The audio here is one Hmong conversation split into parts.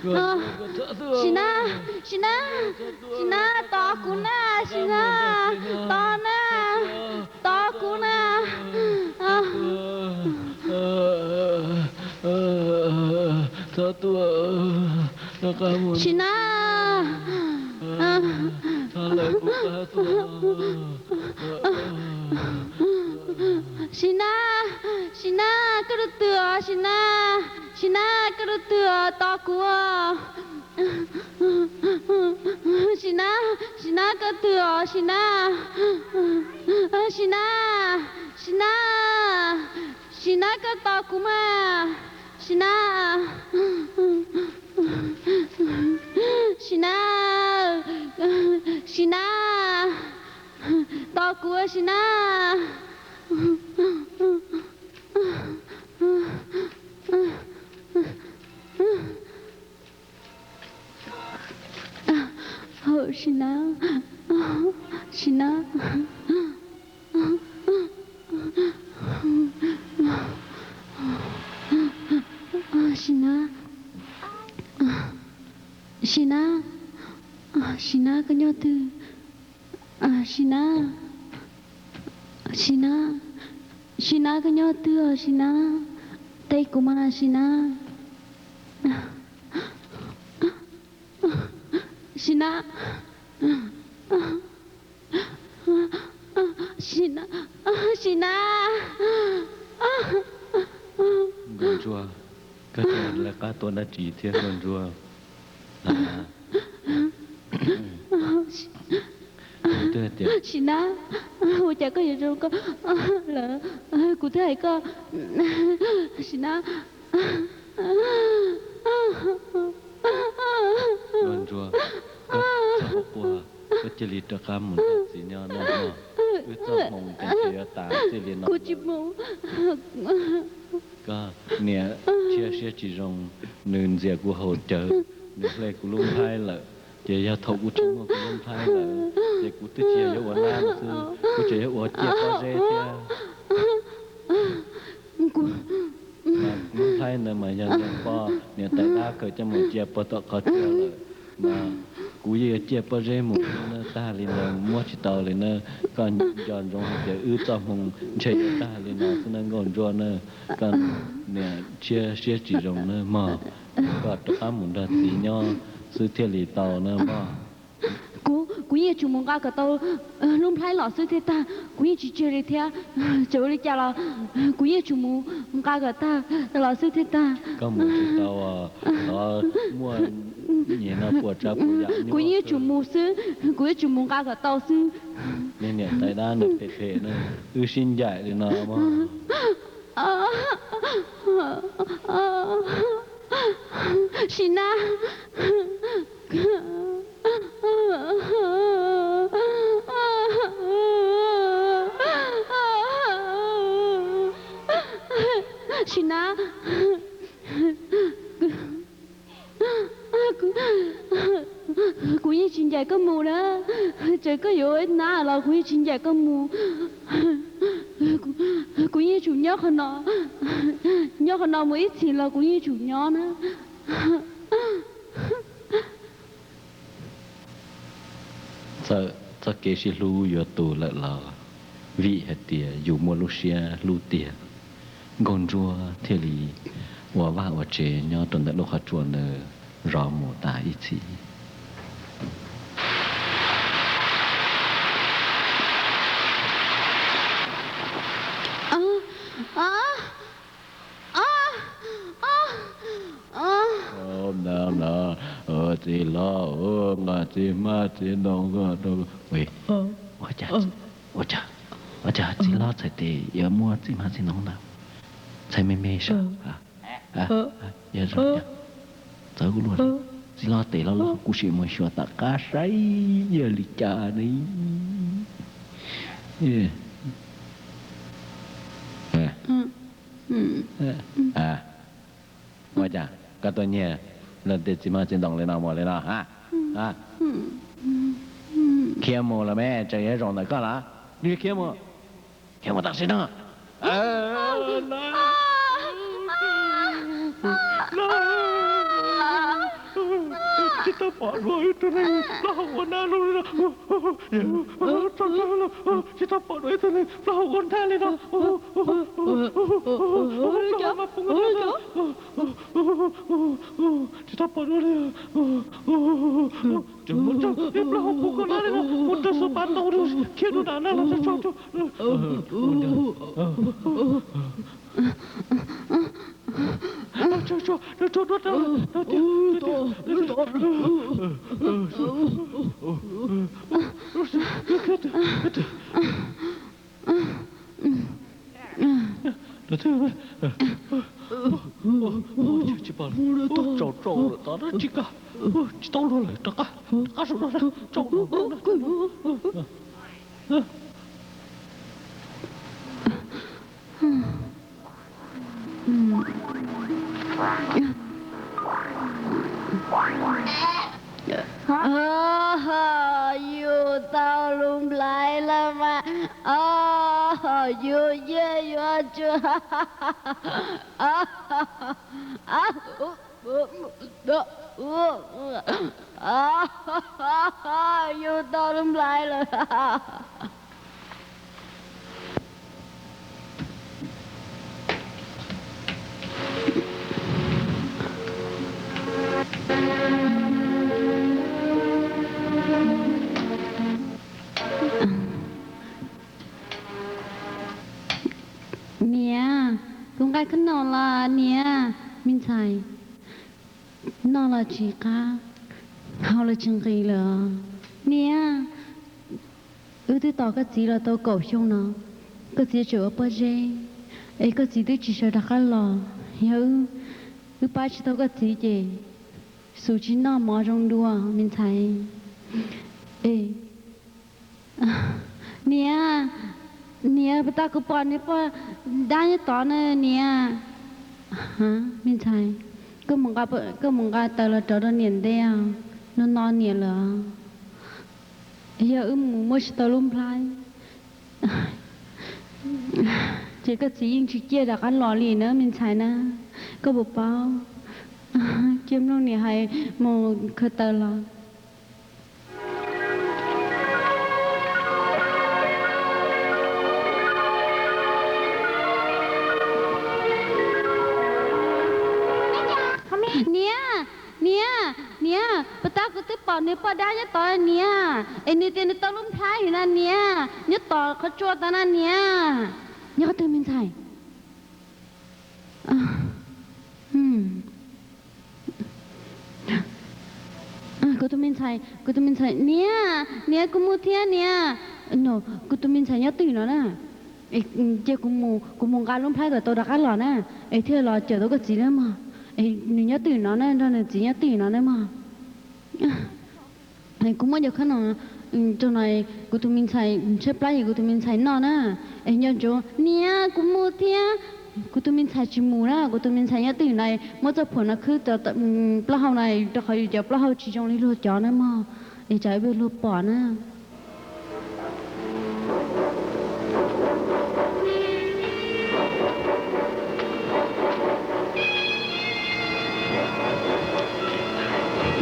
Sim Nab, Sim Nab, Sim Nab, tos kuv na, Sim Nab, tos na, tos kuv na. Sim Nab, Sim Nab, Sim Nab, koj rau twg os Sim Nab? Sim Nab, koj rau twg os, tos kuv. Sim Nab, Sim Nab, koj twg os Sim Nab? Sim Nab, Sim Nab, Sim Nab, koj tos kuv mas. Sim Nab, Sim Nab, Sim Nab, tos kuv Sim Nab. Sim Nab, Sim Nab, Sim Nab, Sim Nab, Sim Nab, koj nyob twg? Sim Nab, Sim Nab, Sim Nab, koj nyob twg os Sim Nab? Teb kuv mas Sim Nab. Sim Nab, Sim Nab, Sim Nab. Nkauj Ntsuag, koj cia li lawv qab tuaj dab tsi thiab Nkauj Ntsuag? Sim Nab, ua cas koj yuav zoo koj lawm? Kuv twb hais koj, Sim Nab. Nkauj Ntsuag, koj txhob quaj, koj cia li rov qab mus nrog txiv nyob no. Wb txoj hmoo ces yuav tas txij li no. Kuv tsis mus. Koj niam Tshiab siab tsis zoo, nws ntxias kuv haus cawv, nws hle kuv lub nplhaib lawm. Ces yog thaum kuv tsis muaj kuv lub nplhaib lawm, ces kuv twb tsis yog yuav ua nab xwb, kuv tseem yuav ua ciaj pob zeb thiab. Lub nplhaib ntawd mas yog niam poj niam tais dab khaws coj mus cia puag tom qhov tsua lawm, mas kuv yeej yuav ciaj pob zeb mus na. Tag li no muab tsis tau li na. Koj nco ntsoov hais tias wb txoj hmoo ntshe yuav tag li no xwb na Nkauj Ntsuag na. Koj niam Tshiab siab tsis zoo na mog, koj rov qab mus nrog txiv nyob xwb thiaj li tau na mog. Kuv, kuv yeej tsum mus nqa kom tau lub nplhaib los xwb thiaj tag, kuv yeej tsis tseg li thiab. Txawm ua li cas los kuv yeej tsum mus nqa kom tag los xwb thiaj tag. Koj mus tsis tau, tod muaj nyem no puas tsav puas yam. Kuv yeej tsum mus xwb, kuv yeej tsum mus nqa kom tau xwb. Niag niam tais dab nws phem phem na, wb sib ncaim li no mog. Sim Nab, Sim Nab, kuv yeej tsis ncaim koj mus na. Txawm koj yuav ua nab los kuv yeej tsis ncaim koj mus. Kuv yeej tsum nyob qhov no, nyob qhov no mus ib txhis los kuv yeej tsum nyob na. Txawm txoj kev sib hlub yuav tu lawm los vim hais tias yus muaj lub siab hlub tiag, Nkauj Ntsuag thiaj li ua vaj ua tsev nyob rau ntawm lub qhov tsua ntawd zov mus tas ib txhis. Txiv hlob, nqa txiv hmab txiv ntoo, ua cas, ua cas txiv hlob txhais tes yuav muab txiv hmab txiv ntoo ntawd txhais me me saib. Yog zoo, txawv kuv luag li. Txiv hlob tes loj loj, kuv sim mus xyuas tom qab saib yog li cas ne. Ua cas koj tuaj nyiag luag tej txiv hmab txiv ntoo li no mus li no? Khiav mus los me, tseem yuav zoo ntawm koj los? Khiav mus, khiav mus tam sim no. Tsis tau pom dua ib tug neeg plaub hau ua nab li no. Tsis tau pom dua ib tug neeg plaub hau ua nab li no. Plaub hau mas puv nab. Tsis tau pom dua li. Tseem muaj tsawg ib plaub hau puv nkoos nab li no, muaj tsawg xuv pas ntau li, khiav dua nram nab los tso tso. Tsis pom, tsaus tsaus lawm, tsis kaj, tsis tau luag lawm, rov qab, rov qab saum no, tsaus lawm. Yus tau lub nplhaib lawm mas, yus yeej yuav tsum Yus tau lub nplhaib lawm. Niam, kuv nqa khaub noj los niam. Me ntxhais, noj los tsis qab, haus los tsis nqis lawm. Niam, wb twb tos koj txiv los tau kaum xyoo no, koj txiv tseem ua pob zeb, es koj txiv twb tsis sawv rov qab los. Yog wb pab tsis tau koj txiv ces xub tsis noj mov zoo dua, me ntxhais. Niam, niam, puas tas kuv pom niag poj dab nyob tod na niam. Me ntxhais, koj mus nqa taws los rov rau niam nte os, no no niam lawm. Yog wb mus muab tsis tau lub nplhaib ces koj txiv yeej tsis ciaj rov qab los li na me ntxhais na. Koj puas paub, cia mloog niam hais, mus khaws taws los. Niam, niam, niam, puas tab kuv twb pom nws poj dab nyob tod niam, es nws tias nws tau lub nplhaib na niam, nyob tom qhov tsua tod na niam. Nyob qhov twg me ntxhais? Kuv tus me ntxhais, kuv tus me ntxhais, niam, niam kuv mus thiab niam. No, kuv tus me ntxhais nyob twj ywm no na. Cia kuv mus, kuv mus nqa lub nplhaib kom tau rov qab los na, es thiaj los cawm tau koj txiv na mog. Es nws nyob twj ywm no na, nrog nws txiv nyob twj ywm no na mog. Kuv muab cov khab no rau no, kuv tus me ntxhais tshaib plab es kuv tus me ntxhais noj na. Es nco ntsoov niam, kuv mus thiab. Kuv tus me ntxhais tsis mus na, kuv tus me ntxhais nyob twj ywm no, muab txoj phuam no khwb plaub hau no, rau qhov yus cov plaub hau tsis zoo li luag cov na mog, es tsam ib pliag luag pom na.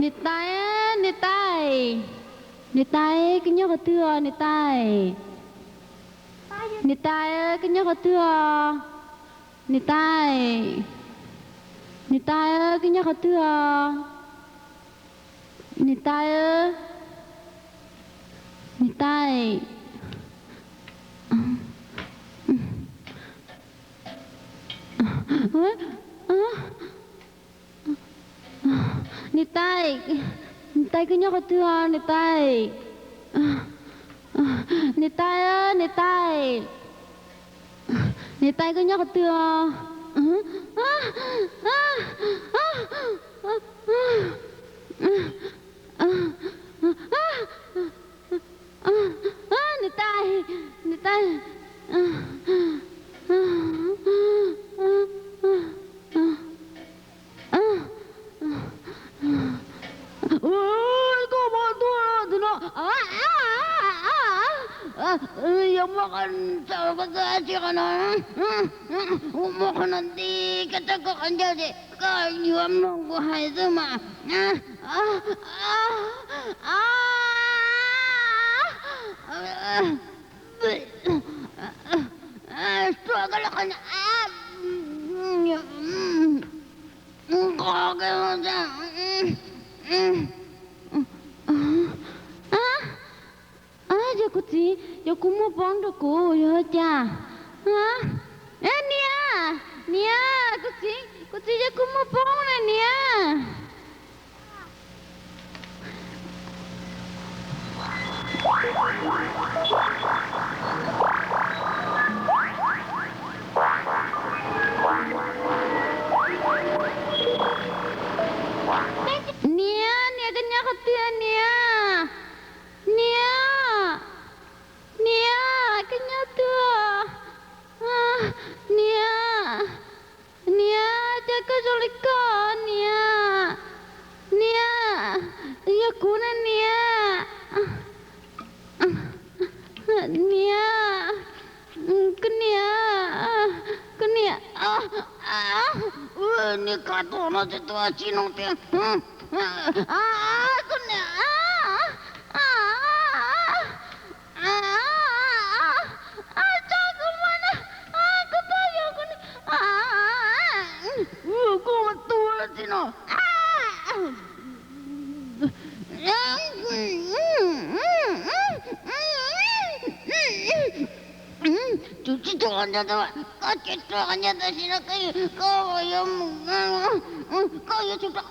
Niam tais, niam tais, niam tais, koj nyob qhov twg os niam tais? Niam tais, koj nyob qhov twg os? Niam tais, niam tais, koj nyob qhov twg os? Niam tais, niam tais. Niam tais, niam tais, koj nyob qhov twg os niam tais? Niam tais, niam tais, niam tais, koj nyob qhov twg os? Niam tais, niam tais. Koj puas tuag lawm tus no? Yog muaj qhov txawv koj txawj dab tsi qhov no, kuv muab qhov no nti koj rau koj qhov ncauj ces koj yuav mloog kuv hais xwb mas. Tsuag koj li qhov no, nqos koj. Yog kuv txiv, yog kuv muaj poob rau kuv yog cas? Niam, niam, kuv txiv, kuv txiv, yog kuv muaj poob na niam. Niam, niam, koj nyob qhov twg niam? Niam, niam, koj nyob twg? Niam, niam, cas koj zoo li ko niam? Niam, yog kuv na niam. Niam, koj niam, koj niam, niam, koj tuaj no tsis tuaj tsis no tiag. Koj niam, tso kuv mus na, kuv pab yuav kuv niam, kuv mus tua tib no. Tsum tsis tuaj qhov ncauj tau, koj tsis tuaj qhov ncauj tam sim no koj yuav mus, koj yuav tsum rau.